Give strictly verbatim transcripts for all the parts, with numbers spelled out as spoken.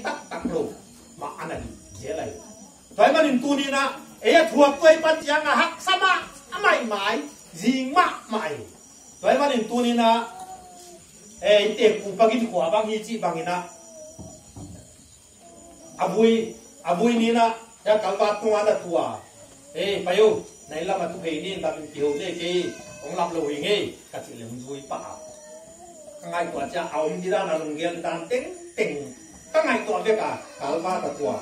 taktak lo mah a na hi zel ahi. Tua ahih manin tuni-in ah ei a thuak tuai pan ciang a haksa mah a maimai zing mahmah hi. Tua ahih manin tuni-in ah ei te ku pagin khua bang hi cih bangin ah a vui, a vui ni-in ah, ya kalbat tung a na tua. Ei, pai o, na inn lam a tu kei ni, lam in kiho ni kei, hong lam lo hi ngei, ka cih leh hong zui pah a. Ka ngaihtuah ciang a om ding dan a lunggel dan tengteng ka ngaihtuah bek a, kalbat a tua.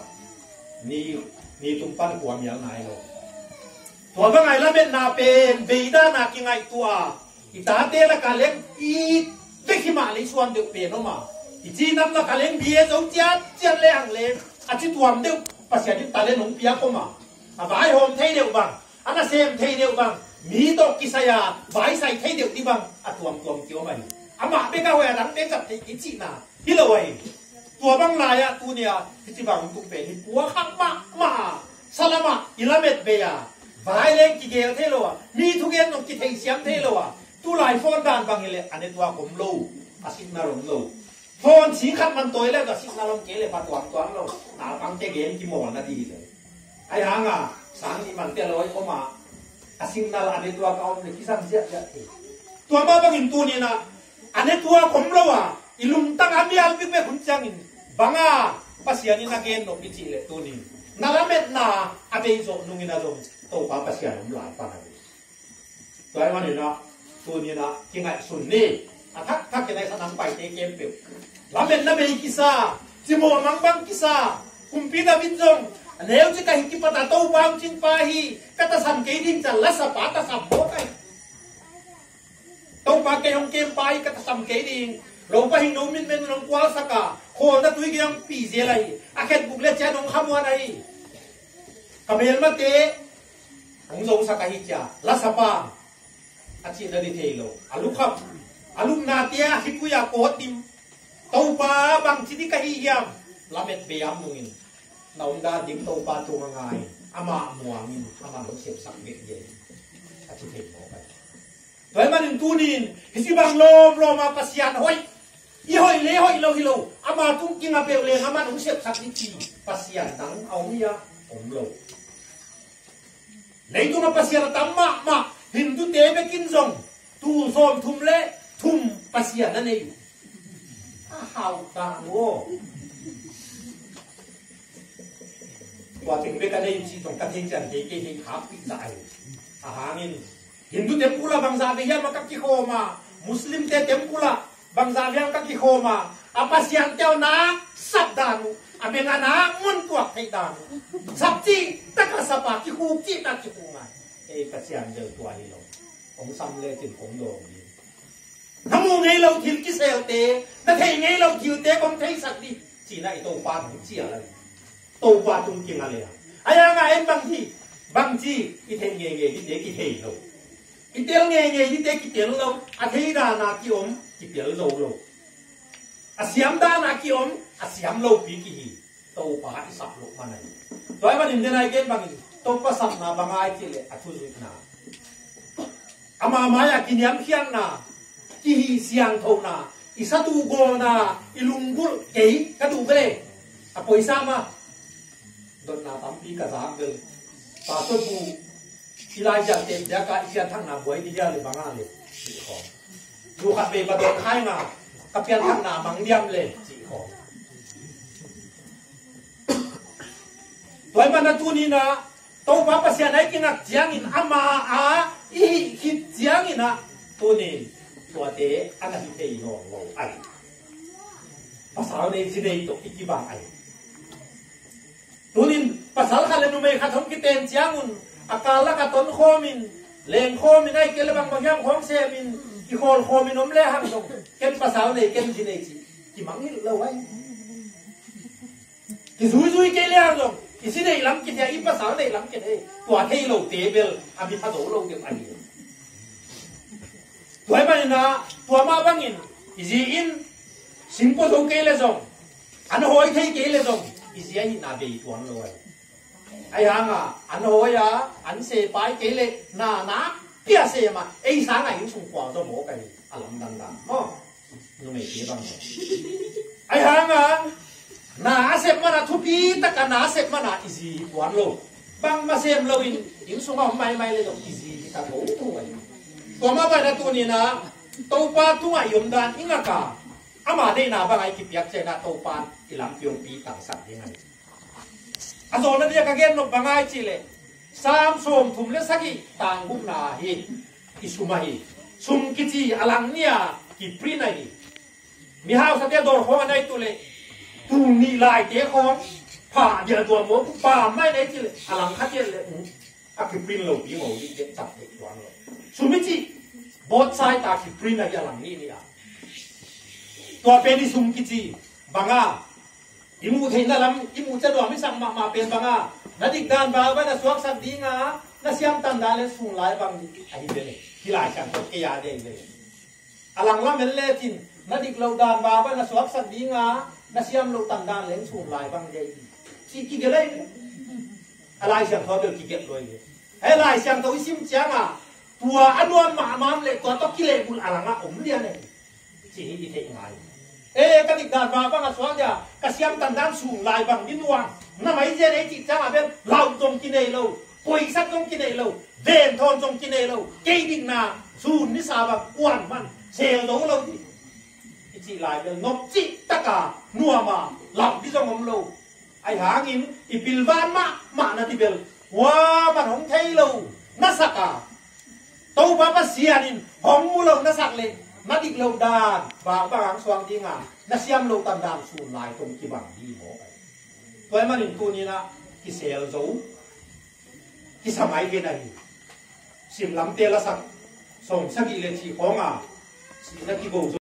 Ni, ni tung pan kua mial nai lo. Tua bang a i lametna pen bei dan a kingaihtuah a, i tate lakah leng it vek hi mah leh i suan deuh pen om a, i cinam lakah leng bia zo ciatciat lehang leng a ci tuam deuh Pasian in talent hong piak om a, a vaihawm thei deuh bang, a nasem thei deuh bang, mi tawh kisai a vaisai thei deuh ding bang a tuamtuam kiom ahi. Amah bek a hoih a dang bek zat thei kei cihna hi lo ahi. Tua bang lai-ah tuni-a hih ci bang hong tung pen hi puak hak mahmah a, sa lamah i lamet bei a, vai leng kigel thei lo a, mi thugen zong kitheisiam thei lo a, tulai phone dan bang hi leh a network om lo, a signal om lo. Phone sing khat man tawi leh a signal om kei leh pha tuamtuam lo. Naupangte gen kimawl na ding hi leh. Ahi hang a sang nih mante lawi om a, a signal a network a om leh kisam ziahziah thei. Tua mah bangin tuni-in ah a network om lo a i lungtang a mial bikbek hun ciangin bang a Pasian in a gen nop i cih leh tuni-in na lametna a bei zawh nungin a zong Topa Pasian om lai pan a hi. Tua ahih manin ah tuni-in ah kingaihsun ni. A thakthak kingaihsun nang paite khempeuh. Lametna bei kisa, cimawh mangbang kisa, kumpi David zong a neu ci ka hi kipat a Topa hong cingpa hi, ka tasam kei ding ci a lasapa tasam mawk ahi. Topa kei hong kempa hi, ka tasam kei ding. Lopa hing no min men hong kualsak a, khawlna tui kei hong pi zel ahi. A khetbuk le cian hong khamuan ahi. Ka melmate hong zosak ahi cia, lasapa a cihna ding thei lo. A lukham, a lupnate a khitui a kawt dim. Topa bangci ding ka hi hiam? Lamet bei a om nungin na omdan ding Topa tung a ngai, amah muangin amah hong sepsak vekvek a ci thei mawk ahi. Tua ahih manin tuni-in hih ci bang lawmlawm a Pasian hoih, i hoih le hoih lo hi lo, ama tung kinga peuh leng amah hong sepsak ding ci Pasian dang a om hia? Om lo. Leitung a Pasian a tam mahmah Hindute bekin zong tul sawmthum le thum Pasian a nei uh. A hau ta uh aw. Tua teng bek a nei uh cih zong ka thei cian kei kei hei khapih zah ahi. A hangin Hindu temple ah bangzah vei hiam a ka kikhawm a, Muslimte temple ah bangzah vei hiam ka kikhawm a, a pasiante aw nak sap dan uh, a beng a nak ngun tuak theih dan uh. Sap cih tak a sap a, kikhuk cih tak kikhuk ngai. Ei Pasian bel tua hi lo. Hong sam lecin kong dawng ding. Na mu ngei lo thil kiselte, na thei ngei lo thilte kong theisak ding. Cihna i Topa tung cial a hi. Topa tung kinga le a. A yanga en bang hi, bang ci i thei ngeingei dingte kithei lo. I tel ngeingei dingte kitel lo. A thei dana kiom, kitel zo lo. A siam dana kiom, a siam lopi kihi. Topa i sap loh man ahi. Tua ahih manin denai gen bangin Topa sapna bang ai cih leh a thuzuihna. Ama mai-ah kiniamkhiatna, kihih siangthona, i satu gawlna, i lunggulh kei ka duh ve le. A poisa mah dotna tampi ka zak ve le. Pastor pu i lai zial te biaka i pianthakna buai di dia le banga le. Lu khat vei ba dot khai nga ka pianthakna mang diam le. Tua ahih manin tuni-in ah Topa Pasian a i kingak ciangin ama a i hih khit ciangin ah tuni-in tuate a na hi thei nawn lo ahi. Pasal nei zi nei tawh i kibang ahi. Tunin pasal khat le numei khat hong kiten ciangun a kal lak a tonkhawmin lengkhawmin a i kei le bangbang hiam khawng semin kikhawl khawmin om le hang zong ken pasal nei ken zi nei ci kimangngilh lo ahi. Kizuizui kei le hang zong i zi neih lam kithei a i pasal neih lam kithei tua thei lote bel a mi pha zo lo deuh ahi. Tua ahih manin ah tua mah bangin i zi in singpua zo kei le zong an hawi thei kei le zong i zi ahihna bei tuan lo ahi. Ahi hanga an hawi a an sepai kei le na na pia sema ei sanga inn sung kuang zo mawk ahi a lamdang dan maw. Numei kei bang. Ahi hanga na a thupi taka na sep mana i zi hi puan lo. Bangmah sem loin inn sungah om maimai le zong i zi hi ta ko thu ahi. Tua mah bangin a tuni-in ah Topa tungah i omdan i ngak a, ama deihna bangah i kipiak ciangin ah Topa in i lampi hong pi tangsak ding ahi. A zawhna dia ka gen nop bang ahi cih leh Sam sawmthum le sagih tang gukna ahi. I sum ahi. Sum kici a lang nih a kiprint ahi. Mihausate dawr khawng a na i tuh leh tul nih laite khawng pha dia duam maw, pha mai na i cih leh a lang khat dia leh, um, a kiprint lo pi maw, dih dek tak dek tuan lo. Sum i cih both side a kiprint ahi a lang nih nih a. Tua pen i sum kici bang a, i muh theihna lam, i muh ciang nuam i sak mahmah pen bang a, na dikdan bang bang na suaksak ding a, na siam tandan le sun lai bang ding ahi ve le. Hih Lai Siangtho kei a dei ve le. A lang lam en lecin, na dik loh dan bang bang na suaksak ding a, na siam loh tandan le sun lai bang dei. Ci kigelh ahi ve. A Lai Siangtho bel kigelh lo ahi ve. Hih Lai Siangtho i sim ciang a, tua a nuam mahmah le tua tawh kilehbulh a lang a om lian ahi. Ci hi i theih ngai. E, ka dikdan bang bang a suak dia, ka siam tandan sun lai bang ding nuam. Na mai zen ei cih ciang a bel, lauh zong kinei lo, poisak zong kinei lo, venthawn zong kinei lo, kei dikna, sun nisa bang, kuan man, sel zo lo ding. I cih lai bel, nop cih taka, nuam a, lauh ding zong om lo. Ahi hangin, i pilvan mahmah na ti bel, kuaman hong thei lo, na sak a. Topa Pasian in hong mu lo na sak leh, na dik loh dan bang bang hong suak ding a, na siam loh tandan sun lai tawh kibang ding maw. Tua ahih manin tuni-in ah kisel zo, kisa mai kei na hi. Simlamte lasak sawmsagih le cih khawng a, sihna kigo zo.